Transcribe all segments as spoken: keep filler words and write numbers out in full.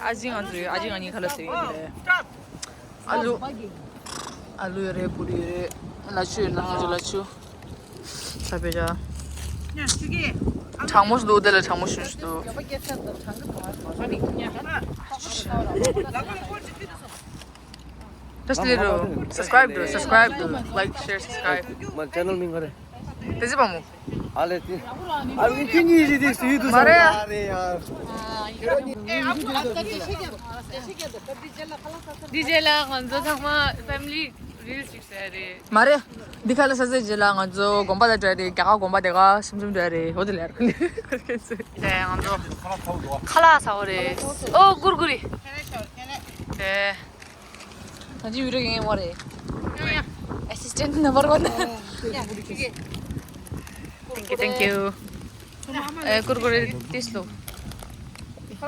ཨ་ཅེ་ང་ཚོ་ཡོད། ཨ་ཅེ་ང་གཉིས་ཁ་ལག་ཟ་གི་ཡོད་རེད། ཨ་ལུ། ཨ་ལུ་ཡོད་རེད། པུ་རི་ཡོད་རེད། ལ་ཆུ་ཡོད། ལ་ང་ཚོ་ལ་ཆུ། ས་པེ་ཇ། གྲང་མོ་ཞིག་འདུག་དེ་ལ་གྲང་མོ་ཞིག་འདུག་དེ་ལ་རོ། Subscribe དུ། Subscribe དུ། Like, share, subscribe. My channel མིང་ག་རེ། དེ་ཅི་པ་མོ། ཨ་ལེ་ཏི། ཨ་ལེ་ཁྱེད་གཉིས་ཞིག་དེ་སུ་ཡིན་འདུག་མ་རེད། ཨ་རེད་ཡ། འདི་རྗེས་ལ་ང་ཚོ་ཚང་མ་family reels ཞིག་བཟོས་རེད། མ་རེད། འདི་ཁ་ལག་ཟ་ཟེར་རྗེས་ལ་ང་ཚོ་དགོན་པ་ལ་འགྲོ་རེད། རྒྱ་གར་དགོན་པ་དེ་ག་སུམ་སུམ་འགྲོ་རེད། འོ་དེ་ལས་རེད། དེ་ང་ཚོ་ཁ་ལག་ཟ་བ་རེད། ཨོ་ཀུར་ཀུ་རེ། དེ། ད་ཅི་བི་ཌི་ཡོ་ཡིན་བ་རེད། Assistant number one. Thank you, thank you. ཨེ་ཀུར་ཀུར་རེ་ཏིས་ལོ། ང་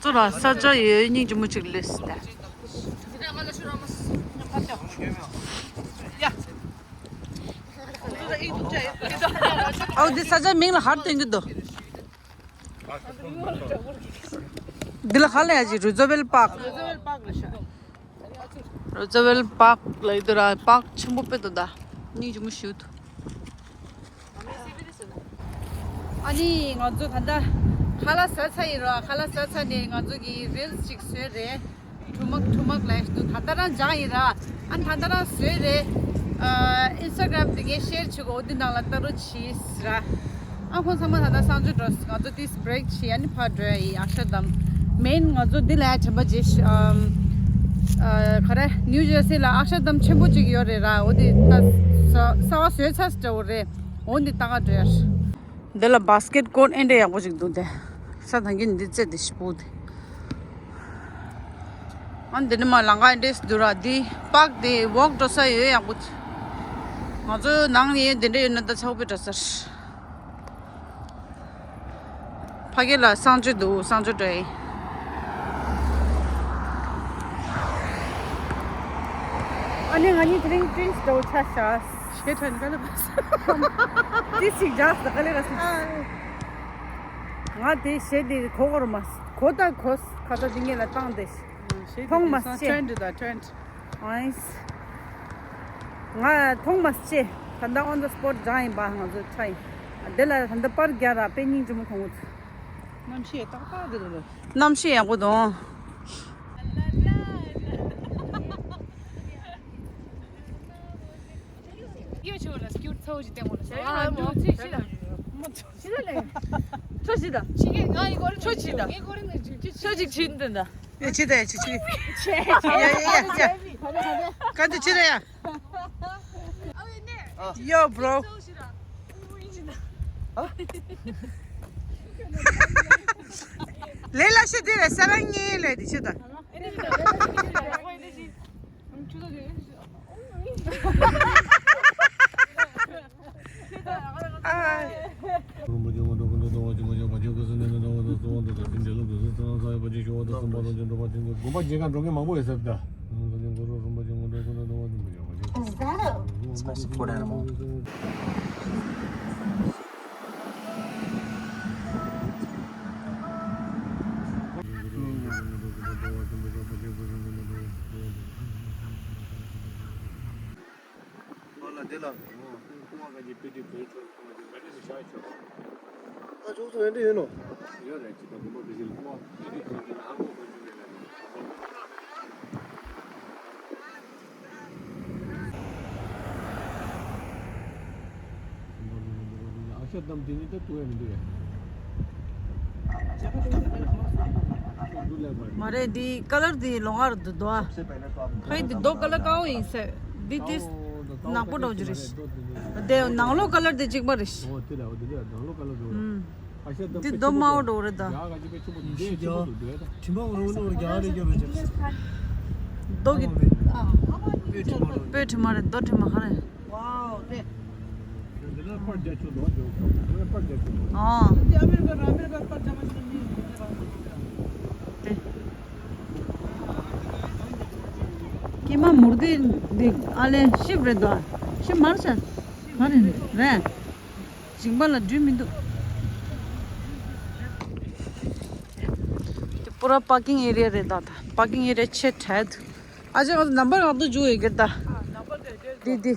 ཚོ་ལ་ས་ཆ་ཡོད་སྙིང་རྗེ་མོ་ཅིག་ལས་སྲིད་ད། ཨའོ་འདི་ས་ཆ་མིང་ལ་ཧར་སྟོན་གྱི་འདུག་འདི་ལ་ཧ་ལས་ཡ་ཅིག་རུ་ཛོ་ཝེལ་པཱག་རུ་ཛོ་ཝེལ་པཱག་ལ་ཡོད་དུ་ར། པཱག་ཆེན་པོ་དཔེ་འདུག་ད་སྙིང་རྗེ་མོ་ཞིག་འདུག་ཨ་ནི་ང་ཚོ་ད་ལྟ་ཁ་ལག་ཟ་ཚར་ཡིན་ར། ཁ་ལག་ཟ་ཚར་ནས་ང་ཚོ་གི་རིལ་ཅིག་བཟོས་རེད། ཁྲུ་མག་ཁྲུ་མག་ལས་འདུག་ད་ལྟ་རང་སྦྱངས་ཡིན་ར། ཨ་ནི་ད་ལྟ་རང་བཟོས་རེད། ཨ་ཨིན་སི་ཊ་གྷ་རམ་དེ་ངས་ཤེར་བྱེད་གོ་འོ་དེ་ནང་ལ་ལྟ་རོགས་བྱེད་ཟེར་ར། ཨ་ཁོང་ཚང་མ་ད་ལྟ་གསང་སྤྱོད་འགྲོ། ང་ཚོ་དེ་བྷི་རེག་བྱེད། ཨ་ནི་ཕར་འགྲོ་ཡ་ཡིན། ཨག་ཤར་དམ་མེན་ང་ཚོ་འདི་ལ་དྲན་པ་བརྗེད་ཤག་ཨམ། ཨ་ག་རེ་ནིའུ་ཇར་སི་ལ་ཨག་ཤར་དམ་ཆེན་པོ་གཅིག་ཡོད་རེད་ར། འོ་དེ་ད་གསར་པ་བཟོས་ཚར་འདྲ་བོ་རེད། འོ་འདི་ལྟ་ག་འགྲོ་ཡ། འདི་ལ་བྷ་སི་ཀེ་ཊི་ཀོར་ཊི་ཨེ་འདྲ་ཡག་པོ་ཅིག་འདུག་དེ་ས་ཐང་གི་འདི་རྩེ་དེ་ཞིག་པོ་དེ། ཨ་འདི་ནི་མ་ལང་ཀ་ཨེ་འདྲས་འདུག་ར། འདི་པཱག་དེ་ཝོག་འགྲོ་ས་ཡོད་ཡག་པོ་ཅིག་ང་ཚོ་ནང་ནས་འདི་འདྲ་ཡོད་ན་ད་ཚ་བོ་དཔེ་འགྲོ་ས་རེད། ཕ་གི་ལ་གསང་སྤྱོད་འདུག་གསང་སྤྱོད་འགྲོ་ཡིན། ཨ་ནི་ང་གཉིས་དེ་རིང་ཏྲིན་སི་འདྲ་བོ་ཆགས་ཤག་ཞེ་ཁྲ་ནི་ག་ལེ་བ་སི། ཏི་ཞིག་ཇག་ད་ག་ལེ་ག་སི། ང་དེ་ཞེ་དེ་གོ་གོ་རུ་མ་སི་གོ་ད་གོ་སི་ཁ་ད་དེ་ངེད་ལ་བཏང་དེ་ཞེ་མཐོང་མ་སི་ཅེ། ཊྲེན་ཌི་ད་ཊྲེན་ཌི། ཨིས། ང་མཐོང་མ་སི་ཅེ། ད་ལྟ་on the spot ཇག་ཡིན་པ་ང་ཚོ་ཆ་ཡིན། དེ་ལ་ད་ལྟ་པར་རྒྱག་ར་དཔེ་སྙིང་རྗེ་མོ་མཐོང་གི་འདུག་གནམ་གཤིས་ཏག་ཏག་དེ་རེད། གནམ་གཤིས་ཡག་པོ་འདུག་ཡོ་ཆོ་ལ་སྐྱུར་ཚོ་ཞིག་ལྟད་མོ་ལ་ཟེར། ཨ་འདུག་ཚེ་ཤི་ལ། ཤི་ལ་ལེ། ཆོ་ཤི་ད། ཤི་གེ་ང་ཡི་གོ་རེ་ཆོ་ཤི་ད། ངའི་གོ་རེ་ནས་ཆོ་ཤི་ད། ཡ་ཆི་ད་ཡ་ཆི་ཆི། ཆེ་ཆེ། ཡ་ཡ་ཡ་ཡ། ག་འདི་ཆི་ད་ཡ། Yo, bro. ལེ་ལ་ཤི་དེ་རེད། ས་རང་ངའི་ལས་དེ་ཆི་ད། མ་རེད། འདི་ཀ་ལར་འདི་ལོང་ཨར་འདུག་དོ། ཕ་གི་འདི་རྡོ་ཀ་ལར་དཀར་པོ་ཡིན་ཟེར། འདི་འདི་ནག་པོ་འདྲ་བོ་ཅིག་རེད། དེ་ནང་ལོགས་ཀ་ལར་དེ་གཅིག་པ་རེད། འདི་རྡོ་དམར་པོ་འདྲ་བོ་རེད་ད། རྡོ་གི་སྤོས་དྲི་མ་རེད། རྡོ་དྲི་མ་ག་རེ། ཨོ། དེ། ཀྱེ་མ་མུར་དེ་འདི་ཨ་ལེ་ཤིབ་རེད་དོ། ཤིབ་མར་ཤ་ག་རེ་རེད། ཞིང་པ་ལ་འགྲུལ་མི་འདུག་པུ་ར་པར་ཀིང་ཨེ་རི་ཡ་རེད་ད། ད་པར་ཀིང་ཨེ་རི་ཡ་ཆེ་དྲགས་འདུག་ཨ་ཅག་ང་ཚོ་ནམ་བར་ང་ཚོ་འཇུག་ཡོད་ཀྱི་རེད་ད། འདི་འདི།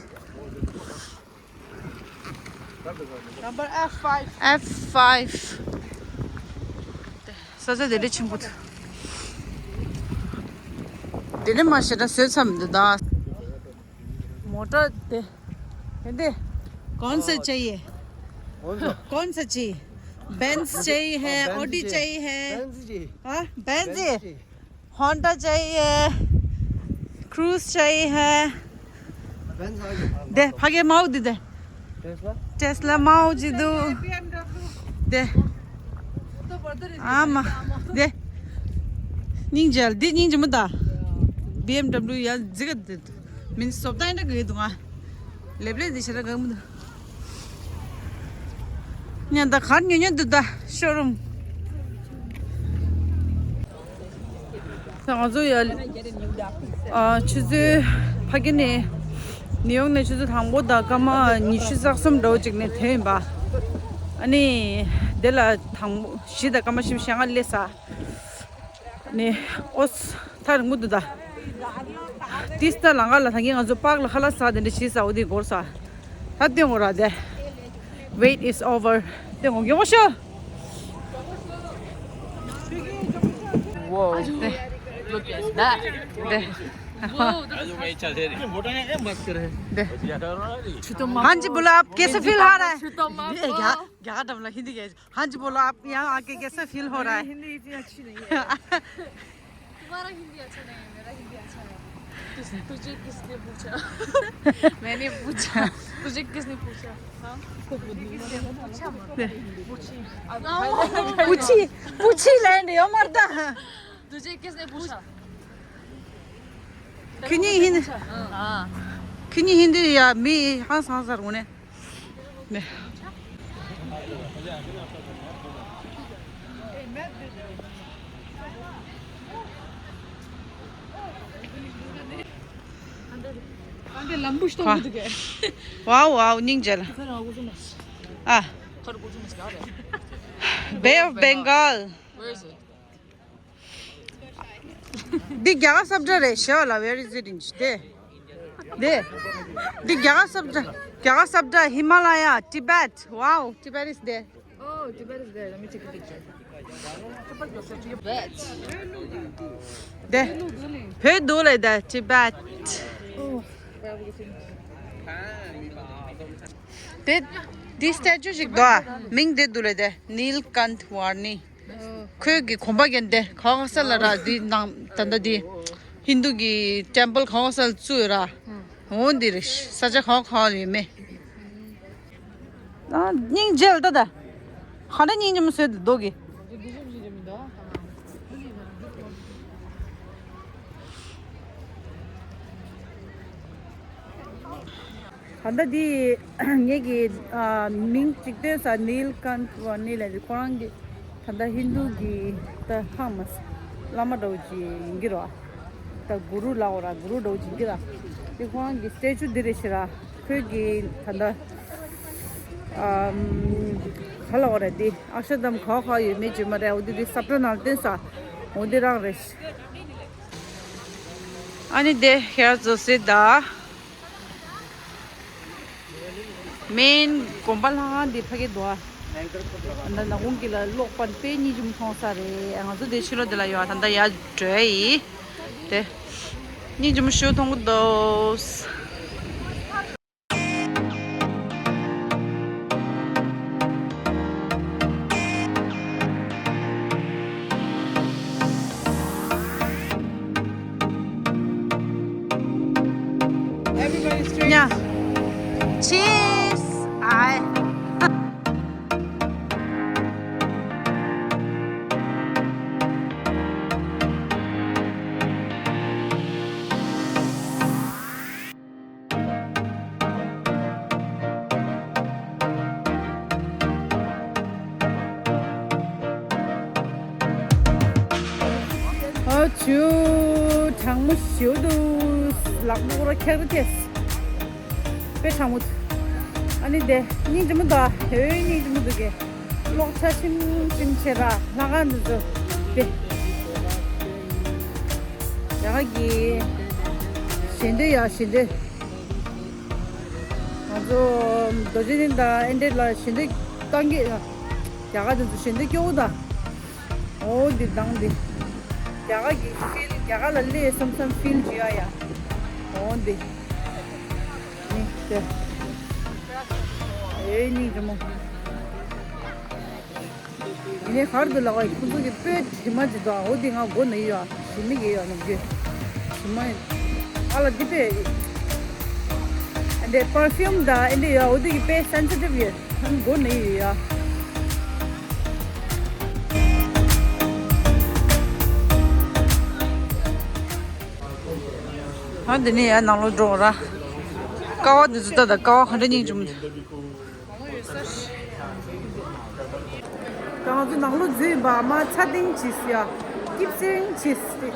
Number F five. F five. ས་ཆ་དེ་འདྲ་ཆེན་པོ་འདུག་དེ་ནས་མ་ཤེས་ན་བཟོས་ཚར་མི་འདུག་ད། མོ་ཊ་དེ། དེ་འདི། कौन सा चाहिए? कौन सा? कौन सा चाहिए? बेंज चाहिए है, ऑडी चाहिए है। बेंज चाहिए। हाँ, बेंज। होंडा चाहिए, क्रूज चाहिए है। དེ་ཕ་གི་མའོ་འདི་དེ། ཊེ་སི་ལ་མའོ་ཅི་འདུག་དེ། ཨ་མ། དེ། སྙིང་རྗེ་འདི་སྙིང་རྗེ་མོ་ད། བི་ཨེམ་ཌབ་ལིའུ་ཡ་ཛི་ག་འདི། མིན་སོབ་ཏ་ཡ་འདྲ་གི་འདུག་ང་། ལེབ་ལེབ་འདི་བྱེད་ན་གང་མི་འདུག་ཉན་ད་གར་ཉོ་ཉོ་འདུག་ད་ཤོ་རུམ། ང་ཚོ་ཡ། ཨ། ཆུ་ཚོད་ཕ་གི་ནས་ནིའུ་ཡོག་ནས་ཆུ་ཚོད་དང་པོ་དང་སྐར་མ་ཉི་ཤུ་རྩ་གསུམ་འདྲ་བོ་ཅིག་ནས་ཐོན་ཡིན་པ། ཨ་ནི་དེ་ལ་དང་པོ་བཞི་དང་སྐར་མ་བཞི་བཅུ་ཞེ་ལྔ་སླེབས་ས། ནི་ཨོས་ཐར་ངུ་དུ་ད། ཏིས་ད་ལང་ཀ་ལ་ད་གིན་ང་ཚོ་པཱག་ལ་ཁ་ལག་ཟ་དེ་འདྲ་བྱས་ས་འོ་དེ་འགོར་ས། ད་སྟོན་འོ་ར་དེ། Wait is over. སྟོན་འོ་ཡོང་ཤོ། Wow. Look at that. दे। वो तो आज मैं चल रहे हैं। मोटा ने क्या बात कर रहे हैं? दे। हाँ जी, बोलो, आप कैसे फील हो रहा है? छुटो मत ये क्या? क्या डबल हिंदी के? हाँ जी, बोलो, आप यहाँ आके कैसा फील हो रहा है? हिंदी इतनी अच्छी नहीं है। तुम्हारा हिंदी अच्छा नहीं है, मेरा हिंदी अच्छा है। किस, तुझे किसने पूछा? मैंने पूछा। तुझे किसने पूछा? हाँ? तुझे किसने पूछा? पूछी। पूछी, पूछी लैंड यो मर्दा। तुझे किसने पूछा? ཁྱོད་ཉིད་ཧིན། ཁྱོད་ཉིད་ཧིན་དི་ཡ་མི་ཧང་སང་ཟེར་ངོ་ནས། ནས། Wow, wow, སྙིང་རྗེ་ལ། ཨ། Bay of Bengal. Where is it? འདི་རྒྱ་གར་ས་ཁྲ་རེད་ཤག་ལ། Where is it in? དེ། དེ། འདི་རྒྱ་གར་ས་ཁྲ། རྒྱ་གར་ས་ཁྲ། Himalaya, Tibet. Wow, Tibet is there. Oh, Tibet is there. Let me take a picture. Tibet. དེ། བོད་འདུག་ལེ་དེ། Tibet. དེ། འདི་སི་ཊེ་ཅུ་ཞིག་འདུག་ཨ། མིང་དེ་འདུག་ལེ་དེ། Neelkanth Varney. ཁོས་ཀྱི་གོམ་པ་རྒྱན་ཏེ་གང་ས་ལ་ར་འདི་ནང་ད་ལྟ་འདི་ཧིན་དུ་གི་ཊེམ་པལ་གང་ས་ལ་བཙུགས་ཡོད་ར། འོ་འདི་རེད། ས་ཆ་གང་གང་ལ་ཡོད་མེད། ཨ། སྙིང་རྗེ་ལ་ད་ད། ག་འདྲ་སྙིང་རྗེ་མོ་བཟོས་འདུག་གི། ད་ལྟ་འདི་ངེད་ཀྱི་ཨ་མིང་གཅིག་བཏོན་ས་ནིལ་ཀན་ཝར་ནི་ལབ་ཀྱི། ཁོ་རང་གི་ད་ལྟ་ཧིན་དུ་གི་ད་ཧ་མ་བླ་མ་འདྲ་བོ་ཅིག་ཡིན་གྱི་རེད་བ། ད་གུ་རུ་ལབ་དགོས་ར། གུ་རུ་འདྲ་བོ་ཅིག་ཡིན་གྱི་ར། དེ་ཁོ་རང་གི་སི་ཊེ་ཅུ་འདི་རེད་ཤག་ར། ཁོས་ཀྱི་ད་ལྟ་ཨམ་ག་ལབ་དགོས་ར། དེ་ཨཀ་ཤ་དམ་ག་བ་ག་བ་ཡོད་མེད་ཅིག་མ་རེད། འོ་དེ་དེ་ས་ཁྲ་ནང་བཏོན་ས་འོ་དེ་རང་རེད། ཨ་ནི་དེ་ཧེར་བཟོ་སེ་ད། མེན་དགོན་པ་ལྷ་ཁང་འདི་ཕ་གི་འདུག་ཨ། ད་ནག་ཁུང་གི་ལ་གློག་པར་དཔེ་སྙིང་རྗེ་མོ་མཐོང་ས་རེད། ང་ཚོ་དེ་ཕྱི་ལོགས་དེ་ལ་ཡོད། ད་ལྟ་ཡར་འགྲོ་ཡི། དེ་སྙིང་རྗེ་མོ་ཞིག་མཐོང་གི་འདུག Everybody straight. Yeah. Cheers. Aye. ཨ་ཆུ་གྲང་མོ་ཞེ་པོ་འདུག་ལག་པ་ཁོ་ར་ཁྱེར་ཏེ། དཔེ་གྲང་མོ་འདུག་ཨ་ནི་དེ་སྙིང་རྗེ་མོ་འདུག་ཨ། ཧེ་སྙིང་རྗེ་མོ་འདུག་གི། གློག་ཆ་ཆིམ་ཆིམ་བྱེད་ར། ལྷ་ཁང་འདི་ཚོ་དེ། རྒྱ་གར་གྱི་ཞལ་འདོན་ཡ། ཞལ་འདོན། ང་ཚོ་རྡོ་རྗེ་གདན་དང་ཨེ་འདྲ་ལ་ཞལ་འདོན་བཏང་གི། རྒྱ་གར་དེ་ཚོ་ཞལ་འདོན་སྐྱོ་བོ་དང་། འོ་འདི་དང་འདི། རྒྱ་གར་གྱི་ཕིལ། རྒྱ་གར་ལ་སླེབས་སོང་བསམ་ཕིལ་བྱེད་ཡ་ཡ། འོ་འདི། ནི་དེ། ཨེ་ནི་ཇོ་མོ། ཡིན་ནའི་གར་དུ་ལག་པ་ཁོང་ཚོ་གི་སྤོས་དྲི་མ་ཅིག་དང་། འོ་དེ་ང་མགོ་ན་ཡོད་ཨ། ཞི་མི་གི་ཡོད་ནམ་རྒྱུན་དྲི་མ་ཡིན། ཨ་ལ་འདི་པས་ཨ་འདྲས་པར་ཕིའུམ་དང་ཨ་འདྲས་ཡོད། འོ་དེ་གི་དཔེ་སེན་སི་ཊིབ་ཡོད། ཨ་མགོ་ན་ཡོད་ཡ། ཨ་འདི་ནས་ཡར་ནང་ལོགས་འགྲོ་ར། ཀ་བ་འདི་ཚོ་ལྟ་དང་། ཀ་བ་ག་འདྲ་སྙིང་རྗེ་མོ་འདུག་ད་ང་ཚོ་ནང་ལོགས་འཛུལ་བ་མ་ཚ་ཏིང་ཅིས་ཡ། སྐྱིབ་སེང་ཅིས་ཏེ།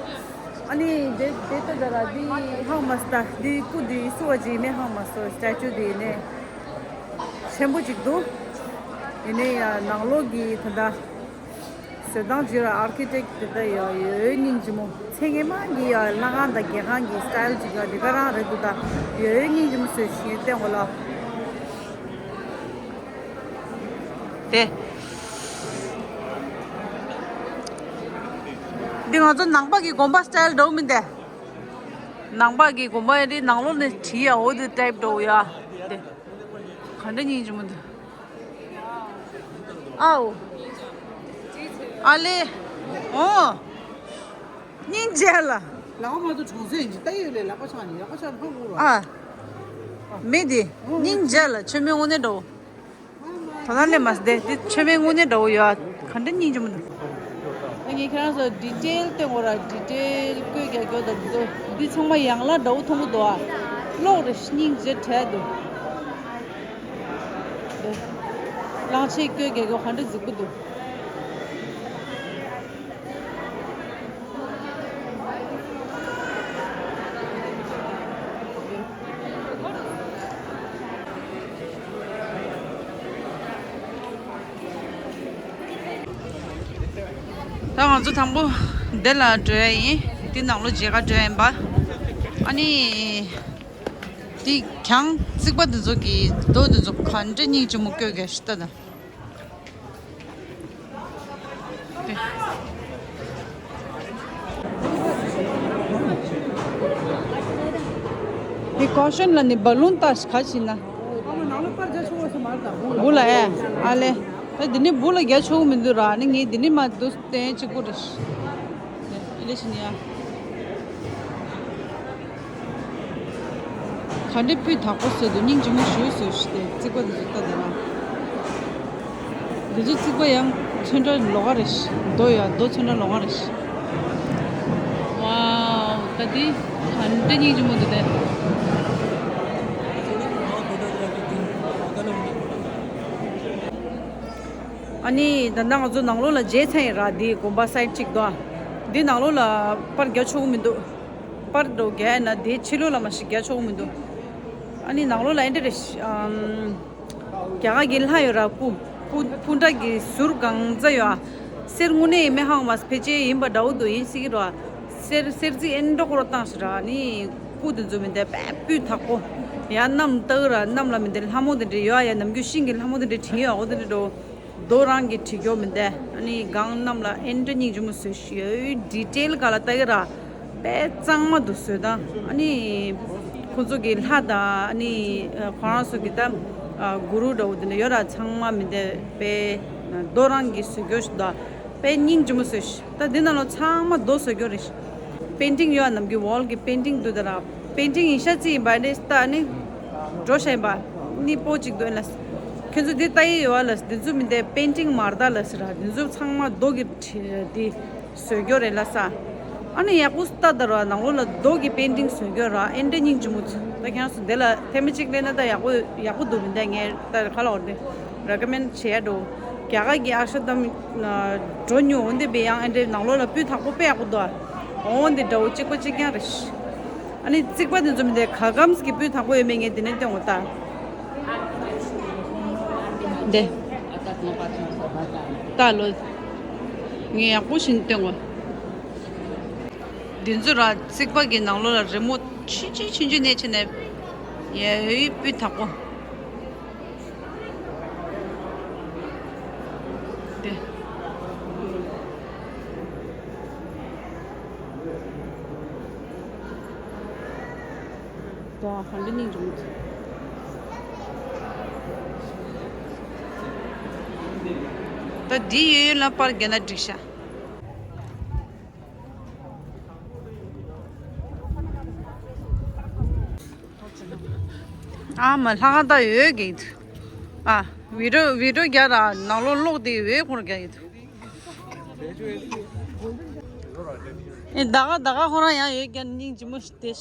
ཨ་ནི་དེ་དེ་ལྟ་ད་ར་འདི་ཧང་མ་སྟ། འདི་སྐུ་འདི་སུ་བ་ཅིག་ནས་ཧང་མ་སོ། སི་ཊེ་ཅུ་འདི་ནས་ཆེན་པོ་ཅིག་འདུག་ཡིན་ནའི་ཡ་ནང་ལོགས་ཀྱི་ད་ལྟ་བཟོ་སྟངས་ཅིག་ར། ཨར་ཁི་ཊེག་དེ་ལྟ་ཡ་ཡོད་སྙིང་རྗེ་མོ། ཚེ་སྔོན་མ་གི་ཡ་ལྷ་ཁང་དང་རྒྱལ་ཁང་གི་སི་ཊལ་ཅིག་ཡ་དེ་ག་རང་རེད་འདུག་ད་ཡོད་སྙིང་རྗེ་མོ་བཟོས་ཤིང་བསྟན་གོ་ལ། དེ། འདི་ང་ཚོ་ནང་པ་གི་དགོན་པ་སི་ཊལ་འདྲ་བོ་མིན་ཏེ། ནང་པ་གི་དགོན་པ་ཡ་དེ་ནང་ལོགས་ནས་བྲིས་ཡ། འོ་དེ་ཊའིབ་འདྲ་བོ་ཡ། དེ། ག་འདྲ་སྙིང་རྗེ་མོ་འདུག་ཨའོ། ཨ་ལེ། ཨོ། སྙིང་རྗེ་ལ། ལག་པ་མ་ཐུག་གྲོང་གསེབ་ཡིན་གྱི་ལྟ་ཡོད་ལེ། ལག་པ་ཆག་ནི་ལག་པ་ཆག་ནི་ཕ་གུ་ར། ཨ། མི་འདི་སྙིང་རྗེ་ལ། མཆོད་མེ་དངོས་གནས་འདྲ་བོ། ད་ལྟ་ལས་མ་ཟད་དེ་མཆོད་མེ་དངོས་གནས་འདྲ་བོ་ཡོད། ག་འདྲ་སྙིང་རྗེ་མོ་འདུག་ཨ་ངས་ཁྱེད་རང་ཚོ་ཌི་ཊེལ་སྟོན་དགོས་ར། ཌི་ཊེལ་བཀོད་རྒྱག་རྒྱུ་དང་འདི་ཚོ། འདི་ཚང་མ་ཡང་ལ་འདྲ་བོ་མཐོང་གི་འདུག་ཨ། གློག་རེ་སྙིང་རྗེ་བྲལ་འདུག་གླང་ཆེན་བཀོད་རྒྱག་རྒྱུ་ག་འདྲ་གཟིགས་པོ་འདུག་ད་ང་ཚོ་དང་པོ་འདི་ལ་འགྲོ་ཡ་ཡིན། འདི་ནང་ལོགས་མཇལ་ཁ་འགྲོ་ཡ་ཡིན་པ། ཨ་ནི། འདི་གྱང་རྩིག་པ་འདི་ཚོ་གི་རྡོ་འདི་ཚོ་ག་འདྲ་སྙིང་རྗེ་མོ་བཀོད་ག་ཤི་ལྟ་དང་། འདི་ཀོ་ཤོན་ལ་ནི་བ་ལུན་ཏ་ཞིག་ག་ཤི་ན། བུ་ལ་ཨེ། ཨ་ལེ། ད་འདི་ནི་བུ་ལ་རྒྱ་ཆོག་མི་འདུག་ར། ནི་ངས་འདི་ནི་མ་འདུག་སྟེ་གཅིག་པུ་རེད། ཨེ་ལེ་ཤི་ནི་ཡ། ག་འདྲའི་སྤུས་དག་པོ་བཟོས་འདུག་སྙིང་རྗེ་མོ་ཞེ་པོ་བཟོས་ཤིག་སྟེ། རྩིག་པ་འདི་ཚོ་ལྟ་དེ་ན། འདི་ཚོ་རྩིག་པ་ཡང་ཚོན་ཁྲ་ལོགས་ཀ་རེད་ཤག་རྡོ་ཡ་རྡོ་ཚོན་ཁྲ་ལོགས་ཀ་རེད་ཤག་ཝའོ། ད་འདི་ག་འདྲའི་སྙིང་རྗེ་མོ་འདུག་སྟེ། ཨ་ནི་ད་ལྟ་ང་ཚོ་ནང་ལོགས་ལ་མཇལ་ཚར་ཡིན་ར། འདི་དགོན་པ་སའིཌ་གཅིག་འདུག་འདི་ནང་ལོགས་ལ་པར་རྒྱག་ཆོག་གི་མི་འདུག་པར་འགྲོ་རྒྱག་ན་དེའི་ཕྱི་ལོགས་ལ་མ་ཞིག་རྒྱག་ཆོག་གི་མི་འདུག་ཨ་ནི་ནང་ལོགས་ལ་ཨེ་འདྲ་རེད། ཨམ། རྒྱ་གར་གྱི་ལྷ་ཡོད་ར། སྐུ། སྐུ་སྐུ་འདྲ་གི་ཟུར་གང་ཚ་ཡོད་ཨ། གསེར་དངོས་གནས་མེ་ཧང་མ་ཕལ་ཆེར་ཡིན་པ་འདྲ་བོ་འདུག་ཡིན་སྲིད་ཀྱི་ར། གསེར་གསེར་རྩི་ཨེ་འདྲ་ཁོ་ར་བཏང་ཞིག་ར། ཨ་ནི་སྐུ་དེ་ཚོ་མི་འདྲ་དཔེ་སྤུས་དག་པོ། ཡང་གནམ་ལྟ་གི་ར། གནམ་ལ་མི་འདྲ་ལྷ་མོ་དེ་འདྲ་ཡོད་ཨ། ཡ་ནམ་རྒྱུན་ཤིང་གི་ལྷ་མོ་དེ་འདྲ་བྲིས་ཡོད་ཨ། འོ་དེ་འདྲ་འགྲོ། རྡོ་རང་གི་བྲིས་རྒྱུ་མི་འདུག་ཨ་ནི་སྒང་གནམ་ལ་ཨེ་འདྲ་སྙིང་རྗེ་མོ་བཟོས་ཤིག་ཡོད། ཌི་ཊེལ་ག་ལ་ལྟ་གི་ར། དཔེ་གཙང་མ་འདུག་བཟོས་སྟངས། ཨ་ནི་ཁོ་ཚོ་གི་ལྷ་དང་། ཨ་ནི་ཁོ་རང་ཚོ་གི་ད་གུ་རུ་འདྲ་བོ་དེ་འདྲ་ཡོད་ར། ཚང་མ་མི་འདུག་དཔེ་རྡོ་རང་གི་བཟོས་རྒྱུ་ཞིག་འདུག་དཔེ་སྙིང་རྗེ་མོ་བཟོས་ཤིག་ད་འདི་ནང་ལོགས་ཚང་མ་རྡོ་བཟོས་རྒྱུ་རེད། པེན་ཊིང་ཡོད་ཨ། ནམ་རྒྱུན་ཝོལ་གི་པེན་ཊིང་འདུག་ད་ར། པེན་ཊིང་ཡིན་ཤ་ཅི་ཡིན་པ་ནི་ད་ནི་འགྲོ་ཤ་ཡིན་པ་ནི་པོ་གཅིག་འདུག་ཨེ་ལ། ཁྱོད་ཚོ་འདི་ལྟ་ཡི་ཡོད་ཨ་ལ། འདི་ཚོ་མི་འདུག་པེན་ཊིང་མ་རེད་ད་ལ་ཟེར་ར། འདི་ཚོ་ཚང་མ་རྡོ་གི་བྲིས་འདི་བཟོས་རྒྱུ་རེད་ལ་ས། ཨ་ནི་ཡག་པོ་ལྟ་ད་ར། ནང་ལོགས་ལ་རྡོ་གི་པེན་ཊིང་བཟོས་རྒྱུ་ར། ཨེ་འདྲ་སྙིང་རྗེ་མོ་ཚོ། ད་ཁྱེད་རང་ཚོ་འདི་ལ་ཐེངས་མ་གཅིག་སླེབས་ན་ད་ཡག་པོ་ཡག་པོ་འདུག་མི་འདུག་ངས་ད་ག་ལ་འོར་འདི་རེ་ཀོ་མེན་ཌི་བྱེད་ཡ་འགྲོ། རྒྱ་གར་གྱི་ཨག་ཤ་དམ་འགྲོ་ཉོ་འོ་འདི་བས་ཡང་ཨེ་འདྲའི་ནང་ལོགས་ལ་སྤུས་དག་པོ་དཔེ་ཡག་པོ་འདུག་ཨ། འོ་འདི་འདྲ་བོ་གཅིག་པ་གཅིག་རྐྱང་རེད། ཨ་ནི་རྩིག་པ་འདི་ཚོ་མི་འདུག་ག་གམ་གྱི་སྤུས་དག་པོ་ཡོད་མེད་ངས་འདི་ནས་སྟོན་གོ་ད། འདི། ད་ལོ། ངས་ཡག་པོ་ཞིག་སྟོན་གོ། འདི་ཚོ་ར་རྩིག་པ་གི་ནང་ལོགས་ལ་རི་མོ་ཆུང་ཆུང་ཆུང་ཆུང་ནས་བྱས་ནས་ཡ་ཡོད་སྤུས་དག་པོ། དེ། ད་ཧ་འདྲ་སྙིང་རྗེ་མོ། ད་འདི་ཡོད་ཡོད་ལ་པར་རྒྱག་ན་འགྲིག་ཤག་ཨ་མ་ལྷ་ཁང་ད་ཡོད་གི། ཨ་བི་ཌིའོ་བི་ཌིའོ་རྒྱག་ར་ནང་ལོགས་ལོག་དེ་ཡོད་ཁོ་ར་རྒྱག་ཡོད། ཨེ་ད་ག་ད་ག་ཁོ་རང་ཡང་ཡོད་ཀྱང་སྙིང་རྗེ་མོ་ཞིག་དེ།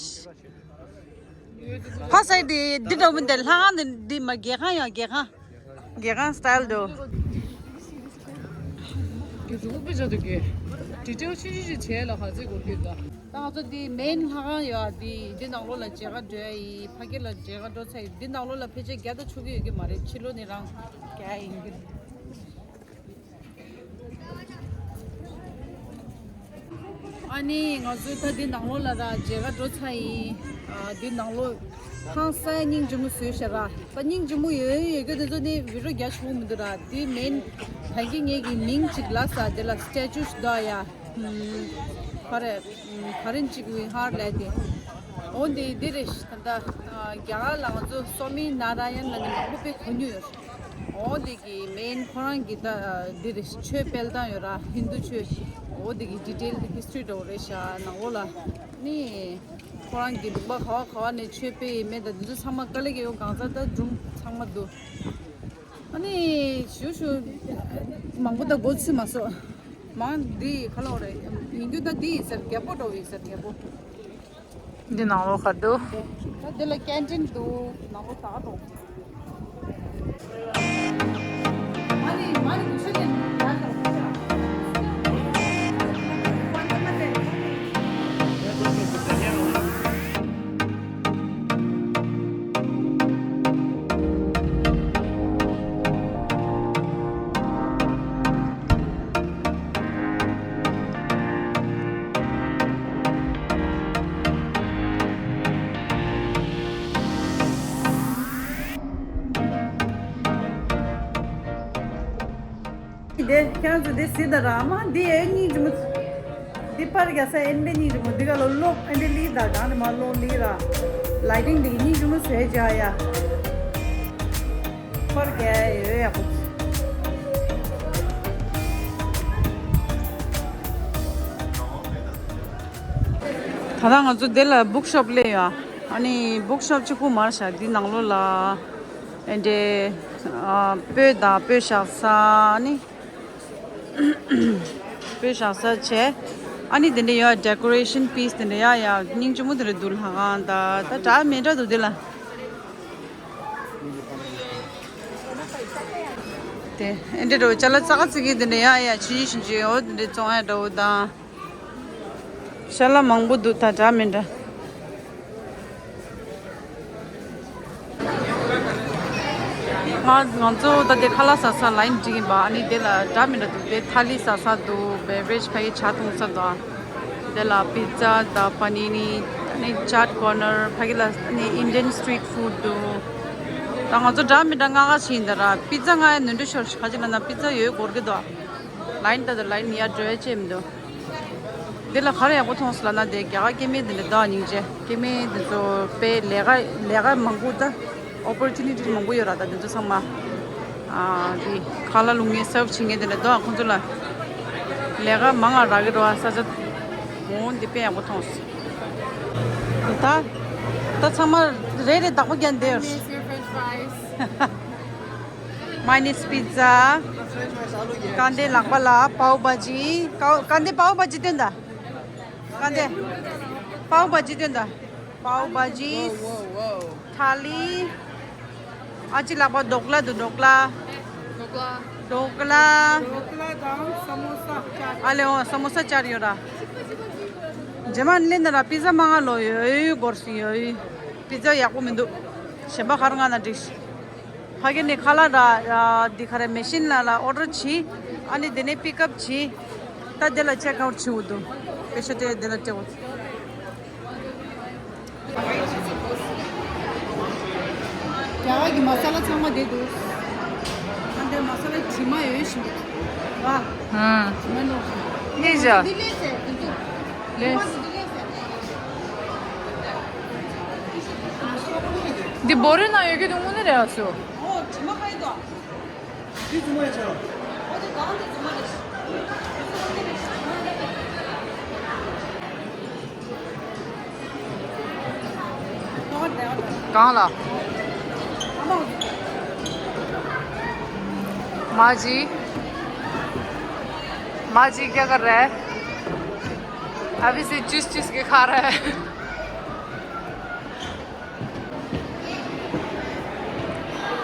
ཕ་སའི་དེ་འདི་འདྲ་མི་འདི་ལྷ་ཁང་དེ་འདི་མ་རྒྱལ་ཁང་ཡང་རྒྱལ་ཁང་། རྒྱལ་ཁང་སི་ཊལ་འདུག་གི་རུ་པི་ཇ་དུ་གི་ཌི་ཊེལ་ཆུང་ཆུང་ཅིག་བྱས་ལ་ཧ་ཙི་གོ་གི་ད། ད་ང་ཚོ་འདི་མེན་ལྷ་ཁང་ཡོད་ཨ། འདི་འདི་ནང་ལོགས་ལ་མཇལ་ཁ་འགྲོ་ཡ་ཡིན། ཕ་གི་ལ་མཇལ་ཁ་འགྲོ་ཚར་ཡིན། འདི་ནང་ལོགས་ལ་ཕལ་ཆེར་རྒྱ་ད་ཆུ་གི་ཡོད་གི་མ་རེད། ཕྱི་ལོགས་ནས་རང་རྒྱ་ཡིན་གི། ཨ་ནི་ང་ཚོས་ད་འདི་ནང་ལོགས་ལ་ར་མཇལ་ཁ་འགྲོ་ཚར་ཡིན། ཨ་འདི་ནང་ལོགས་ཧང་སང་སྙིང་རྗེ་མོ་བཟོས་ཤག་ར། ད་སྙིང་རྗེ་མོ་ཡོད་ཡོད་རྒྱུ་དེ་ཚོ་ནི་བི་ཌིའོ་རྒྱག་ཆོག་གི་མི་འདུག་ར། འདི་མེན་ད་གིན་ངེད་ཀྱི་མིང་གཅིག་ལབ་ས་དེ་ལ་སི་ཊེ་ཅུ་ཞིག་འདུག་ཡ། ཧུམ། ག་རེ། ག་རེ་གཅིག་བི་ཧར་ལབ་དེ། འོ་འདི་འདི་རེད། ད་ལྟ་རྒྱ་གར་ལ་ང་ཚོ་སོ་མི་ན་ར་ཡན་ལ་ནི་མང་པོ་དཔེ་གོ་མྱོང་ཡོད། འོ་འདི་གི་མེན་ཁོ་རང་གི་ད་འདི་རེད། ཆོས་སྤེལ་སྟངས་ཡོད་ར། ཧིན་དུ་ཆོས། འོ་འདི་གི་ཌི་ཊེལ་ཧིས་ཊི་རི་འདྲ་བོ་རེད་ཤག་ནང་ལོགས་ལ་ནི། ཁོ་རང་གི་ལུང་པ་ག་བ་ག་བ་ནས་ཆོས་སྤེལ་ཡིན་མེད་དང་འདི་ཚོ་ཚང་མ་དཀའ་ལས་ཀྱི་ཡོད། གང་ཟག་ད་སྒྲུང་ཚང་མ་འདུག་ཨ་ནི་ཞུ་ཞུ་མང་པོ་ད་མགོ་ཚོས་མ་སོང་། མང་འདི་ག་ལོག་རེད། ཡིན་རྒྱུ་ད་འདི་ཡིན་ཟེར། རྒྱལ་པོ་འགྲོ་ཡིན་ཟེར། རྒྱལ་པོ། འདི་ནང་ལོགས་ག་འདུག་ད་འདི་ལ་ཀན་ཊིན་འདུག་ནང་ལོགས་ད་འགྲོ། འདི་ཁྱེད་རང་ཚོ་འདི་གཟིགས་དང་ར། མ་འདི་ཨེ་སྙིང་རྗེ་མོ། འདི་པར་རྒྱག་ས་ཨེ་འདྲ་སྙིང་རྗེ་མོ། འདི་ག་ལོ་གློག་ཨེ་འདྲ་ལི་དང་གང་ནས་མ་གློག་ལི་ར། ལའི་ཊིང་འདི་གི་སྙིང་རྗེ་མོ་བཟོས་བྱ་ཡ། པར་རྒྱག་ཡ་ཡོད་ཡག་པོ། ད་ལྟ་ང་ཚོ་འདི་ལ་བུག་ཤོབ་སླེབས་ཡོད། ཨ་ནི་བུག་ཤོབ་གཅིག་པུ་མ་རེད་ཤག་འདི་ནང་ལོགས་ལ་ཨེ་འདྲའི་ཨ་པོད་དང་པོད་བཞག་ས། ཨ་ནི་པོད་བཞག་ས་བྱས། ཨ་ནི་དེ་འདྲ་ཡོད། ཌེ་ཀོ་རེ་ཤན་པིས་དེ་འདྲ་ཡ་ཡ་སྙིང་རྗེ་མོ་དེ་འདྲ་འདུག་ལྷ་ཁང་ད་ད་འདྲ་མི་འདྲ་འདུག་འདི་ལ། དེ་ཨེ་འདྲ་འདྲ་བོ་ཅ་ལག་ཙག་ཙིག་གི་དེ་འདྲ་ཡ་ཡ་ཆུང་ཆུང་ཆུང་ཆུང་འོ་དེ་འདྲ་བཙོང་ཡ་འདྲ་བོ་དང་། ཤ་ལ་མང་པོ་འདུག་ད་འདྲ་མི་འདྲ། ང་ང་ཚོ་ད་དེ་ཁ་ལག་ཟ་ས་ལ་ཡིན་འགྲིག་ཡིན་པ། ཨ་ནི་དེ་ལ་འདྲ་མི་འདྲ་འདུག་དེ་ཐ་ལི་ཟ་ས་འདུག་བེ་བ་རེཇ་ཕ་གི་ཇ་འཐུང་ས་འདུག་དེ་ལ་པི་ཛ་དང་པ་ནི་ནི། ཨ་ནི་ཅཱཊ་ཀོར་ནར། ཕ་གི་ལ་ཨ་ནི་ཨིན་ཌི་ཡན་སི་ཊི་རིཊ་ཕུཌ་འདུག་ད་ང་ཚོ་འདྲ་མི་འདྲ་ལྔ་ཁ་ཕྱིན་ད་ར། པི་ཛ་ལྔ་ཡ་ནོར་འཁྲུལ་ཤོར་ཤག་ག་ཅི་ལབ་ན་པི་ཛ་ཡོད་འགོར་གི་འདུག་ལ་ཡིན་ད་ད་ལ་ཡིན་ཡ་འགྲོ་ཡ་ཅེས་མི་འདུག་འདི་ལ་ག་རེ་ཡག་པོ་མཐོང་སོང་ལབ་ན། དེ་རྒྱ་གར་སྐྱེ་དམན་དེ་འདྲ་འདུག་སྙིང་རྗེ། སྐྱེ་དམན་དེ་ཚོ་དཔེ་ལས་ཀ་ལས་ཀ་མང་པོ་ད་ཨོ་པོར་ཅུ་ནི་ཊི་མང་པོ་ཡོད་ར། ད་དེ་ཚོ་ཚང་མ་ཨ་དེ་ཁ་ལག་བླུག་མཁན་སར་བ་བྱེད་མཁན་དེ་འདྲ་འདུག་ཁོང་ཚོ་ལ་ལས་ཀ་མང་ང་རག་གི་འདུག་ས་ཆ་འོ་འདི་དཔེ་ཡག་པོ་མཐོང་སོང་། ད་ད་ཚང་མ་རེ་རེ་བདག་པོ་རྒྱག་བསྡད་ཡོད། French fries. Mine is pizza. ཀ་འདི་ལག་པ་ལ་པའོ་བྷ་ཇི། ཀ་ཀ་འདི་པའོ་བྷ་ཇི་སྟོན་ད། ཀ་འདི་པའོ་བྷ་ཇི་སྟོན་ད། པའོ་བྷ་ཇི། ཐ་ལི། ཨ་ཅི་ལག་པ་ཌོག་ལ་འདུག་ཌོག་ལ། ཌོག་ལ། ཌོག་ལ་དང་ས་མོ་ས་ཅར། ཨ་ལེ་འོ་ས་མོ་ས་ཅར་ཡོད་ར། རྗེས་མ་ལེན་ན་ར་པི་ཛ་མང་ང་ལོ་ཡོད་ཡོད་འགོར་སི་ཡོད་ཡོད། པི་ཛ་ཡག་པོ་མི་འདུག་གཞན་པ་ག་རེ་མངགས་ན་འགྲིག་ཕ་གི་ནས་ཁ་ལག་ར་འདི་ག་རེ་མེ་ཤིན་ལ་ལ་ཨོ་ཌར་བྱས། ཨ་ནི་དེ་ནས་པིག་ཨབ་བྱས། ད་དེ་ལ་ཅེག་ཨའུཊ་བྱེད་དགོས་འདུག་པེ་ཤ་སྤྲད་དེ་ལ་སྤྲད་དགོས། རྒྱ་གར་གྱི་མ་ས་ལ་ཚང་མ་བསྡད་འདུག་ཨ་འདི་མ་ས་ལ་དྲི་མ་ཡོད་ཞིག་འདུག་ཨ། ཨ། དྲི་མ་ནོར་ཞིག་ཨེ་ཡ། འདི་ལས་ཟེར་འདི་འདུག་ལས། དྲི་མ་འདི་འདི་ལས་ཟེར། འདི་བོ་རི་ནང་ཡོད་ཀྱི་འདུག་དངོས་གནས་རེད་ཨ་སུ། ཨོ་དྲི་མ་ཁ་ཡི་འདུག་འདི་རྫུན་མ་ཡིན་ཆགས། ཨོ་འདི་གང་འདི་རྫུན་མ་རེད། གང་ལ། माँ जी, माँ जी क्या कर रहा है? अभी से चूस चूस के खा रहा है।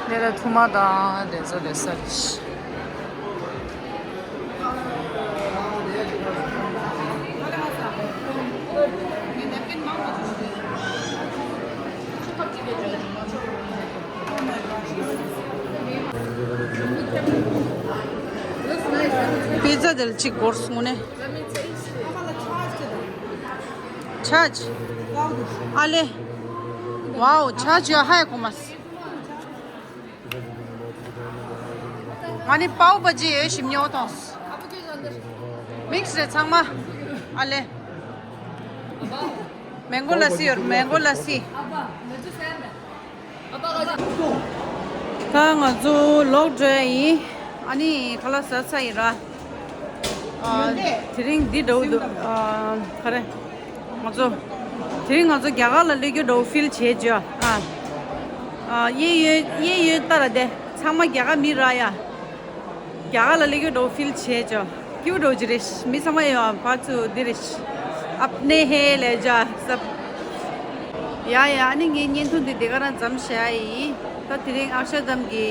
ལས་ལ་ཐུར་མ་དང་ལས་བཟོ་ལས་ས་རེད། པི་ཛ་དེ་ལ་གཅིག་འགོར་སོང་ནས། ཆ་ཆ། ཨ་ལེ། ཝའོ། ཆ་ཆ་ཧའི་གོ་མ། ང་ནི་པའོ་བ་ཇི་ཡོད་ཞིམ་ཉོ་ཐོངས། མིག་སི་རེད་ཚང་མ། ཨ་ལེ། མེང་གོ་ལ་སི་ཡོད། མེང་གོ་ལ་སི། ད་ང་ཚོ་ལོག་འགྲོ་ཡ་ཡིན། ཨ་ནི་ཁ་ལག་ཟ་ཚར་ཡིན་ར། ཨ། དེ་རིང་འདི་འདྲ་བོ་འདུག་ཨ། ག་རེ། ང་ཚོ། དེ་རིང་ང་ཚོ་རྒྱ་གར་ལ་སླེབས་རྒྱུ་འདྲ་བོ་ཕིལ་བྱེད་བྱོས་ཨ། ཨ། གཡས་གཡོན་གཡས་གཡོན་ལྟ་ར་དེ། ཚང་མ་རྒྱ་གར་མི་ར་ཡ། རྒྱ་གར་ལ་སླེབས་རྒྱུ་འདྲ་བོ་ཕིལ་བྱེད་བྱོས། སྐྱིད་པོ་འདྲ་བོ་ཅིག་རེད། མི་ཚང་མ་ཡོད་ཨ། ཕར་ཚུར་འདི་རེད། अपने हैं ले जा सब། ཡ་ཡ། ཨ་ནི་ངའི་བརྙན་ཐུང་འདི་འདི་ག་རང་མཚམས་བཞག་ཡིན། ད་དེ་རིང་ཨཀ་ཤ་དམ་གྱི་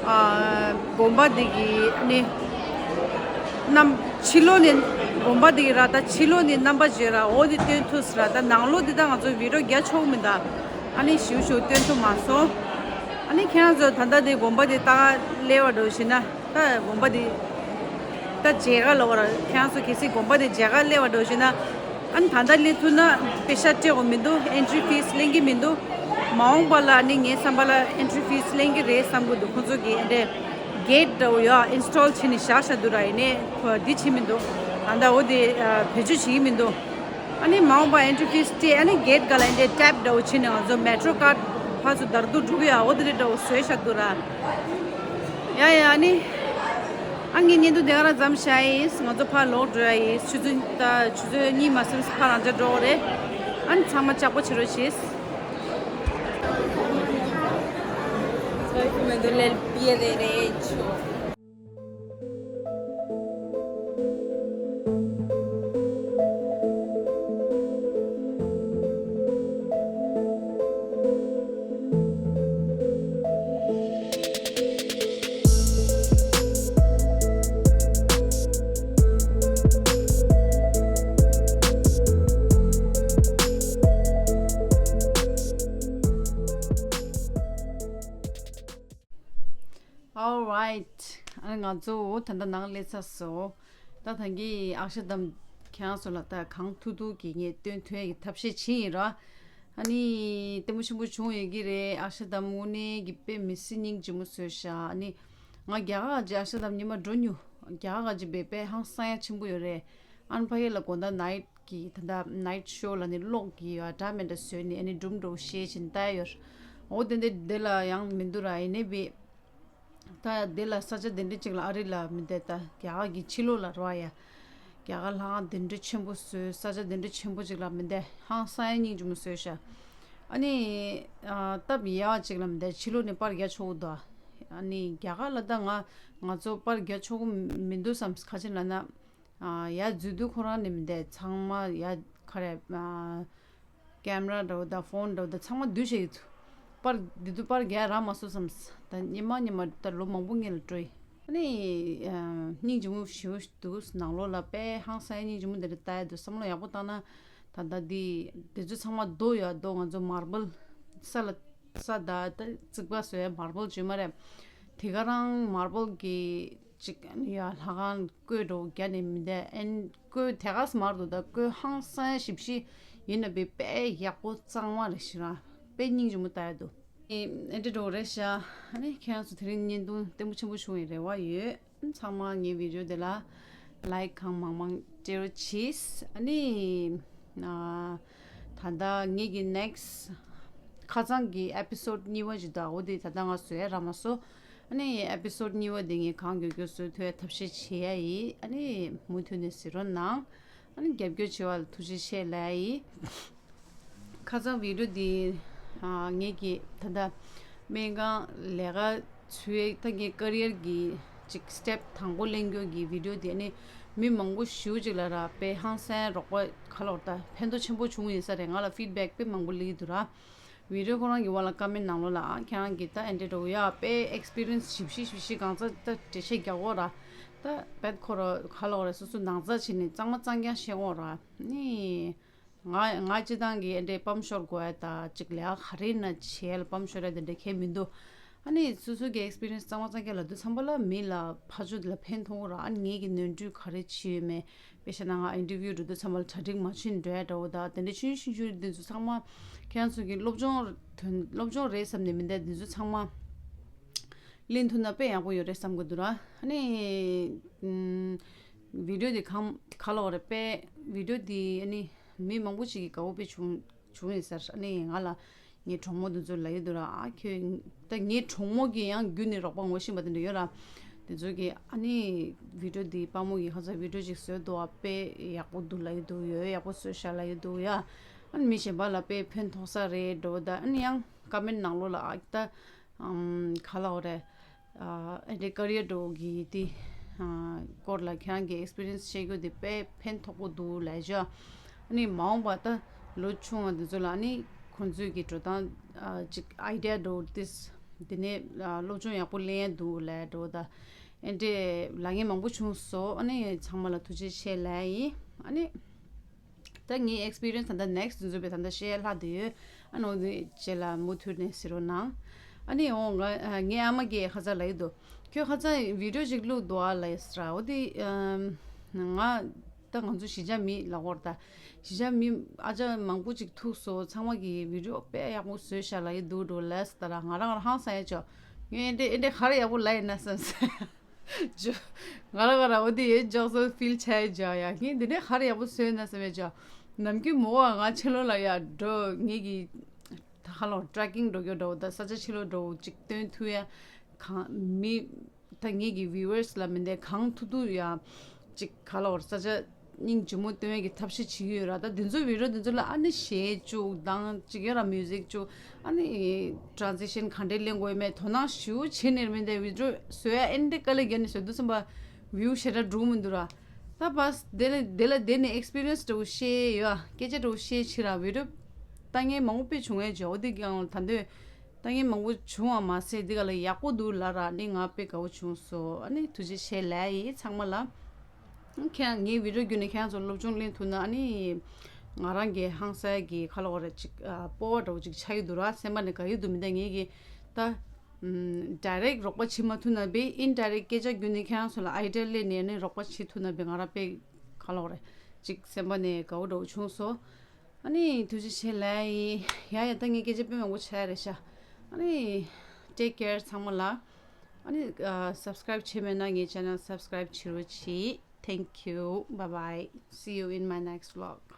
ཨ། དགོན་པ་འདི་གི་ཨ་ནི་རྣམ། ཕྱི་ལོགས་ནས་དགོན་པ་འདི་གི་ར། ད་ཕྱི་ལོགས་ནས་རྣམ་པ་བརྗོད་ར། འོ་འདི་སྟོན་ཐུབ་ཟེར་ར། ད་ནང་ལོགས་འདི་ད་ང་ཚོ་བི་ཌིའོ་རྒྱག་ཆོག་མི་འདུག་ཨ་ནི་ཞིའུ་ཞིའུ་སྟོན་ཐུབ་མ་སོང་། ཨ་ནི་ཁྱེད་རང་ཚོ་ད་ལྟ་འདི་དགོན་པ་འདི་ད་སླེབས་པ་འདྲ་བོ་ཞིག་ན། ད་དགོན་པ་འདི་ད་མཇལ་ཁ་ལབ་དགོས་ར། ཁྱེད་རང་ཚོ་གལ་སྲིད་དགོན་པ་འདི་མཇལ་ཁ་སླེབས་པ་འདྲ་བོ་ཞིག་ན། ཨ་ནི་ད་ལྟ་སླེབས་ཐུབ་ན་པེ་ཤ་སྤྲད་དགོས་མི་འདུག་ཨེན་ཊི་རི་ཕིས་ལེན་གྱི་མི་འདུག་མ་འོངས་པ་ལ་ནི་ངའི་བསམ་པ་ལ་ཨེན་ཊི་རི་ཕིས་ལེན་གྱི་རེད་བསམ་གྱི་འདུག་ཁོང་ཚོ་གིས་ཨེ་འདྲས་གེ་ཊི་འདྲ་བོ་ཡོད་ཨིན་སི་ཊོལ་བྱས་ནས་བཞག་བཞག་འདུག་ར། ཡིན་ནའི་ཁོ་འདི་བྱེད་མི་འདུག་ད་ལྟ་འོ་དེ་བེད་སྤྱོད་བྱེད་ཀྱི་མི་འདུག་ཨ་ནི་མ་འོངས་པ་ཨེན་ཊི་རི་ཕིས་སྤྲད། ཨ་ནི་གེ་ཊི་སྒང་ལ་ཨེ་འདྲས་ཊེབ་འདྲ་བོ་བྱས་ནས་ང་ཚོ་མེ་ཊོ་ཀར་ཕར་ཚུར་བརྡར་འདུག་འགྲོ་གི་ཡོད་ཨ། འོ་དེ་འདྲས་འདྲ་བོ་བཟོས་བཞག་འདུག་ར། ཡ་ཡ། ཨ་ནི། ཨ་ངའི་བརྙན་ཐུང་དེ་ག་རང་མཚམས་བཞག་ཡིན། ང་ཚོ་ཕར་ལོག་འགྲོ་ཡ་ཡིན། ཆུ་ཚོད་ད་ཆུ་ཚོད་གཉིས་མ་ཟིན་ཕར་རང་འཇགས་འགྲོ་གི་རེད། ཨ་ནི་ཚང་མ་ལྕགས་པོ་བྱེད་རོགས་བྱེད། Alright. ཨ་ང་ཚོ་ད་ལྟ་ནང་སླེབས་ཚར་སོང་། ད་ད་གིན་ཨཀ་ཤ་དམ་ཁྱེད་རང་ཚོ་ལ་ད་གང་ཐུབ་ཐུབ་ཀྱིས་ངས་སྟོན་ཐུབ་ཡ་གི་ཐབས་ཤེས་བྱས་ཡིན་ར། ཨ་ནི་ལྟད་མོ་ཆེན་པོ་བྱུང་ཡོད་ཀྱི་རེད། ཨཀ་ཤ་དམ་དངོས་གནས་ཀྱི་དཔེ་མི་སྲིད་སྙིང་རྗེ་མོ་བཟོས་ཤག་ཨ་ནི་ང་རྒྱ་གར་ག་ཅིག་ཨཀ་ཤ་དམ་ཉི་མ་འགྲོ་མྱོང་། རྒྱ་གར་ག་ཅིག་དཔེ་དཔེ་ཧང་སང་ཡ་ཆེན་པོ་ཡོད་རེད། ཨ་ནི་ཕ་གི་ལ་དགོང་དག་ནའིཊ་གི་ད་ལྟ་ནའིཊ་ཤོ་ལ་ནི་གློག་གི་ཡ་འདྲ་མི་འདྲ་བཟོས་ནས་ཨ་ནི་སྒྲུང་འདྲ་བོ་བཤད་བྱས་ནས་ལྟ་ཡ་ཡོད་རེད། འོ་དེ་འདྲ་དེ་ལ་ཡང་མི་འདུག་ར། ཡིན་ནའི་བི། ད་དེ་ལ་ས་ཆ་དེ་འདྲ་ཅིག་ལ་ཨ་རི་ལ་མི་བསྡད། ད་རྒྱ་གར་གྱི་ཕྱི་ལོགས་ལ་རོ་ཡ། རྒྱ་གར་ལྷ་ཁང་དེ་འདྲ་ཆེན་པོ་བཟོས། ས་ཆ་དེ་འདྲ་ཆེན་པོ་ཅིག་ལ་མི་བསྡད། ཧང་སང་ཡ་སྙིང་རྗེ་མོ་བཟོས་ཤག་ཨ་ནི་ཨ་སྟབས་ཡག་ཅིག་ལ་མི་བསྡད། ཕྱི་ལོགས་ནས་པར་རྒྱག་ཆོག་གི་འདུག་ཨ་ནི་རྒྱ་གར་ལ་ད་ང་ང་ཚོ་པར་རྒྱག་ཆོག་གི་མི་འདུག་བསམ། ག་ཅི་ལབ་ན། ཨ་ཡ་འཛུལ་དུས་ཁོ་རང་ནས་མི་བསྡད། ཚང་མ་ཡ་ག་རེ་ཨ་ཀེམ་ར་འདྲ་བོ་དང་ཕོན་འདྲ་བོ་དང་ཚང་མ་འདུས་བྱས་ཀྱི་འདུག་པར་འདི་དུས་པར་རྒྱག་རག་མ་སོང་བསམ། ད་ཉི་མ་ཉི་མ་ད་ལོ་མང་པོ་སྔོན་ལ་འགྲོ་ཡི། ཨ་ནི་ཨ་སྙིང་རྗེ་མོ་ཞེ་པོ་འདུག་ནང་ལོགས་ལ་དཔེ་ཧང་སང་ཡ་སྙིང་རྗེ་མོ་དེ་འདྲ་ལྟ་ཡ་འདུག་བསམ་བློ་ཡག་པོ་བཏང་ན། ད་ལྟ་འདི་འདི་ཚོ་ཚང་མ་རྡོ་ཡོད། རྡོ་ང་ཚོ་མར་བལ་ས་ལ་ས་ད་ད་རྩིག་པ་བཟོ་ཡ་མར་བལ་བརྗོད་མ་རེད། དེ་ག་རང་མར་བལ་གྱི་ཅིག་ཡ་ལྷ་ཁང་བརྐོས་འགྲོ་རྒྱ་ནས་མི་འདས། ཨན་བརྐོས་དེ་ག་སི་མར་འདུག་ད་བརྐོས་ཧང་སང་ཞིབ་ཞིབ་ ཡིན་ན་དཔེ་དཔེ་ཡག་པོ་གཙང་མ་རེད་ཤག་ར། དཔེ་སྙིང་རྗེ་མོ་ལྟ་ཡ་འདུག་ཨེ་འདྲ་འགྲོ་རེད་ཤག་ཨ་ནི་ཁྱེད་རང་ཚོ་དེ་རིང་བརྙན་ཐུང་བརྟན་པོ་ཆེན་པོ་བྱུང་བའི་རེ་བ་ཡོད། ཚང་མ་ངའི་བི་ཌི་ཡོ་དེ་ལ་ལའིཀ་གང་མང་མང་སྤྲད་རོགས་གྱིས། ཨ་ནི་ཨ་ད་ལྟ་ངེད་ཀྱི་ནེག་སི་ཊི་ཁ་སང་གི་ཨེ་པི་སོ་ཌི་གཉིས་པ་ཞིག་འདུག་འོ་དེ་ད་ལྟ་ང་བཟོ་ཡ་རག་མ་སོང་། ཨ་ནི་ཨེ་པི་སོ་ཌི་གཉིས་པ་དེ་ངས་གང་མགྱོགས་མགྱོགས་བཟོ་ཐུབ་ཡ་ཐབས་ཤེས་བྱེད་ཡ་ཡིན། ཨ་ནི་མུ་མཐུད་ནས་གཟིགས་རོགས་གནང་། ཨ་ནི་རྒྱབ་སྐྱོར་བྱེད་པ་ལ་ཐུགས་རྗེ་ཆེ་ལབ་ཡིན། ཁ་སང་བི་ཌི་ཡོ་འདི་ཨ་ངེད་ཀྱི་ད་ལྟ་སྨན་ཁང་ལས་ཀ་ཚུད་ད་ངའི་ཀེ་རི་ཡར་གྱི་ཅིག་སི་ཊེབ་དང་པོ་གླེང་རྒྱུ་གི་བི་ཌི་ཡོ་འདི་ཨ་ནི་མི་མང་པོ་ཞེ་པོ་ཅིག་ལ་ར་དཔེ་ཧང་སང་རོགས་པ་ག་ལབ་དགོས་རེད་ད། ཕན་ཐོགས་ཆེན་པོ་བྱུང་ཡོད་ས་རེད། ང་ལ་ཕིཌ་བེག་དཔེ་མང་པོ་སླེབས་ཀྱི་འདུག་ར། བི་ཌི་ཡོ་ཁོ་རང་གི་འོག་ལ་ཀོ་མེན་ཊི་ནང་ལོགས་ལ་ཨ་ཁྱེད་རང་གིས་ད་ཨེ་འདྲ་འགྲོ་གི་ཡ་དཔེ་ཨེག་སི་པི་རི་ཡན་སི་ཞིབ་ཞིབ་ཞིབ་ཞིབ་གང་ཚ་ད་འགྲེལ་བཤད་རྒྱག་དགོས་ར། ད་བེད་ཁོ་ར་ག་ལབ་དགོས་རེད། སོ་སོ་ནང་ཚ་བྱས་ནས་གཙང་མ་གཙང་རྐྱང་བཤད་དགོས་ར། ནི་ང་ང་སྤྱི་བཏང་གི་ཨེ་འདྲའི་སྤམ་ཤོར་དགོས་ཡ་ད་ཅིག་ལས་ཀ་ག་རེ་ན་བྱས་ལ་སྤམ་ཤོར་ཡ་དེ་འདྲ་གང་ཡང་མི་འདུག་ཨ་ནི་སོ་སོ་གི་ཨེག་སི་པི་རི་ཡན་སི་གཙང་མ་གཙང་རྐྱང་ལབ་དུས་ཙམ་པ་ལ་མི་ལ་ཕར་ཕྱོགས་དེ་ལ་ཕན་ཐོགས་ར། ཨ་ནི་ངེད་ཀྱི་ནོར་འཁྲུལ་ག་རེ་བྱས་ཡོད་མེད། དཔེ་བཞག་ན་ང་ཨིན་ཊར་བིའུ་འགྲོ་དུས་ཙམ་པ་ལ་གྲ་སྒྲིག་མ་བྱས་འགྲོ་ཡ་འདྲ་བོ་དང་དེ་འདྲའི་ཆུང་ཆུང་ཆུང་ཆུང་འདི་ཚོ་ཚང་མ་ཁྱེད་རང་ཚོ་གི་སློབ་སྦྱོང་དོན་སློབ་སྦྱོང་རེད་བསམ་ནས་མི་འདུག་འདི་ཚོ་ཚང་མ་གླེང་ཐུབ་ན་དཔེ་ཡག་པོ་ཡོད་རེད་བསམ་གི་འདུག་ར། ཨ་ནི་ཨམ་བི་ཌི་ཡོ་འདི་གང་ག་ལབ་དགོས་རེད། དཔེ་བི་ཌི་ཡོ་འདི་ཨ་ནི་མི་མང་པོ་ཞིག་གིས་དགའ་པོ་དཔེ་བྱུང་བྱུང་ཡོད་ཟེར། ཨ་ནི་ང་ལ་ངའི་གྲོགས་མོ་དེ་ཚོ་ལབ་ཡོད་འདུག་ར། ཨ་ཁྱོད་ད་ངའི་གྲོགས་མོ་གིས་ཡང་བརྒྱུད་ནས་རོགས་པ་ངོ་ཤེས་པ་དེ་འདྲ་ཡོད་ར། དེ་ཚོ་གིས་ཨ་ནི་བི་ཌི་ཡོ་འདི་དཔའ་མོ་གིས་ཁ་སང་བི་ཌི་ཡོ་ཅིག་བཟོས་འདུག་ཨ་དཔེ་ཡག་པོ་འདུག་ལབ་ཡོད་འདུག་ཡོད་ཡག་པོ་བཟོས་ཤག་ལབ་ཡོད་འདུག་ཡ། ཨ་ནི་མི་གཞན་པ་ལ་དཔེ་ཕན་ཐོགས་ས་རེད་འགྲོ། ད་ཨ་ནི་ཡང་ཀོ་མེན་ཊི་ནང་ལོགས་ལ་ཨ་ད་ཨམ་ག་ལབ་དགོས་རེད། ཨ་ཨེ་འདྲའི་ཀེ་རི་ཡར་འགྲོ་གི་དེ་ཨ་སྐོར་ལ་ཁྱེད་རང་གི་ཨེག་སི་པི་རི་ཡན་སི་བཤད་རྒྱུ་དེ་དཔེ་ཕན་ཐོགས་པོ་འདུག་ལབ་བྱས། ཨ་ནི་མ་འོངས་པ་ད་ལོ་ཆུང་བ་འདི་ཚོ་ལ་ཨ་ནི་ཁོང་ཚོས་ཀྱི་འགྲོ་སྟངས་ཨ་ཅིག་ཨའི་ཌི་ཡ་འགྲོ་དེ་དེ་ནས་ཨ་སློབ་སྦྱོང་ཡག་པོ་ལེན་ཡ་འདུག་ལབ་འགྲོ། ད་ཨེ་འདྲའི་ལབ་མཁན་མང་པོ་བྱུང་སོང་། ཨ་ནི་ཚང་མ་ལ་ཐུགས་རྗེ་ཆེ་ལབ་ཡིན། ཨ་ནི། ད་ངའི་ཨེག་སི་པི་རི་ཡན་སི་ད་ལྟ་ནེག་སི་ཊི་དེ་ཚོ་དཔེ་ད་ལྟ་བཤད་ལྷག་བསྡད་ཡོད། ཨ་ནི་འོ་དེ་རྗེས་ལ་མུ་མཐུད་ནས་གཟིགས་རོགས་གནང་། ཨ་ནི་འོ་ང་ཨ་ངའི་ཨ་མ་གིས་ཁ་སང་ལབ་ཀྱི་འདུག་ཁྱོད་ཁ་སང་བི་ཌི་ཡོ་ཅིག་བླུགས་འདུག་ཨ་ལབ་ཡ་ཟེར་ར། འོ་དེ་ཨམ་ང་ད་ང་ཚོ་གཞིས་ཆགས་མི་ལབ་དགོས་རེད་ད། གཞིས་ཆགས་མི་ཨ་ཅག་མང་པོ་ཅིག་ཐུག་སོང་། ཚང་མ་གིས་བི་ཌི་ཡོ་དཔེ་ཡག་པོ་བཟོས་ཤག་ལབ་ཀྱི་འདུག་འགྲོ་ལབ་ཟེར་ད་ར། ང་རང་ང་རང་ཧང་སང་ཡ་ཅོ། ངས་ཨེ་འདྲས་ཨེ་འདྲས་ག་རེ་ཡག་པོ་ལབ་ཡིན་ན་བསམ་སོང་། ཇོ། ང་རང་ང་རང་འོ་དེ་ཡོད་འཇོག་སོ་ཕིལ་བྱས་ཇོ་ཡ། ངས་འདི་ནས་ག་རེ་ཡག་པོ་བཟོས་ན་བསམ་ཡ་ཇོ། ནམ་རྒྱུན་མོ་བ་ང་ཕྱི་ལོགས་ལ་ཡ་འགྲོ་ངེད་ཀྱི་ད་ཧ་ལོ་ཊྲེག་ཀིང་འགྲོ་རྒྱུ་འདྲ་བོ་ད་ས་ཆ་ཕྱི་ལོགས་འདྲ་བོ་ཅིག་སྟོན་ཐུབ་ཡ་གང་མི་ད་ངེད་ཀྱི་བིའུ་ཝར་སི་ལ་མི་འདས་གང་ཐུབ་ཐུབ་ཡ་ཅིག་ག་ལ་བར་ས་ཆ་སྙིང་རྗེ་མོ་སྟོན་ཡ་གི་ཐབས་ཤེས་བྱེད་ཀྱི་ཡོད་ར། ད་འདི་ཚོ་བི་ཌི་ཡོ་འདི་ཚོ་ལ་ཨ་ནི་གཞས་བཅུག་དང་ཅིག་ཡོད་ར་མིའུ་ཟིག་བཅུག་ཨ་ནི་ཊྲན་སི་ཤན་ག་འདྲས་ལེན་དགོས་མེད་དོ་སྣང་ཞེ་པོ་བྱེད་ནས་མི་འདས་བི་ཌི་ཡོ་བཟོ་ཡ་ཨེ་འདྲས་དཀའ་ལས་བརྒྱབ་ནས་བཟོ་དུས་ཙམ་པ་བིའུ་ཞེ་དྲག་འགྲོ་མི་འདུག་ར། ད་བས་དེ་ལ་དེ་ལ་དེ་ནས་ཨེག་སི་པི་རི་ཡན་སི་འདྲ་བོ་བཤད་ཡོད་ཨ། སྐད་ཆ་འདྲ་བོ་བཤད་ཕྱིར་ར་བི་ཌི་ཡོ་ལྟ་མཁན་མང་པོ་དཔེ་བྱུང་ཡ་ཇོ། འོ་དེ་གང་ལ་ད་འདོད་ལྟ་མཁན་མང་པོ་བྱུང་བ་མ་ཟད་འདི་ག་ལ་ཡག་པོ་འདུག་ལབ་ར། ཨ་ནི་ང་དཔེ་དགའ་བོ་བྱུང་སོང་། ཨ་ནི་ཐུགས་རྗེ་ཆེ་ལབ་ཡིན་ཚང་མ་ལ། ཁྱེད་ངའི་བི་ཌི་ཡོ་བརྒྱུད་ནས་ཁྱེད་རང་ཚོ་སློབ་སྦྱོང་ལེན་ཐུབ་ན་ཨ་ནི་ང་རང་གི་ཧང་སང་གི་ག་ལབ་དགོས་རེད་ཅིག་ཨ་སྤོབས་པ་འདྲ་བོ་ཅིག་ཆགས་ཀྱི་འདུག་ར། སེམས་པ་ནས་དགའ་གི་འདུག་མི་འདུག་ངེད་ཀྱི་ད་ཨམ་ཌའི་རེག་རོགས་པ་བྱེད་མ་ཐུབ་ན་བས་ཨིན་ཌའི་རེག་སྐད་ཆ་བརྒྱུད་ནས་ཁྱེད་རང་ཚོ་ལ་ཨའི་ཌི་ཡ་ལེན་ནས་ཨ་ནི་རོགས་པ་བྱེད་ཐུབ་ན་བས་ང་རང་དཔེ་ག་ལབ་དགོས་རེད་ཅིག་སེམས་པ་ནས་དགའ་བོ་འདྲ་བོ་བྱུང་སོང་། ཨ་ནི་ཐུགས་རྗེ་ཆེ་ལབ་ཡིན། ཡ་ཡ་ད་ངའི་སྐད་ཆ་དཔེ་མང་པོ་ཆགས་ཡ་རེད་ཤག་ཨ་ནི་ཊེག་ཀེར་ཚང་མ་ལ། ཨ་ནི་ཨ་སབ་སི་ཀ་རེབ་བྱས་མེད་ན་ངའི་ཆེ་ནལ་སབ་སི་ཀ་རེབ་བྱེད་རོགས་གྱིས། Thank you. Bye bye. See you in my next vlog.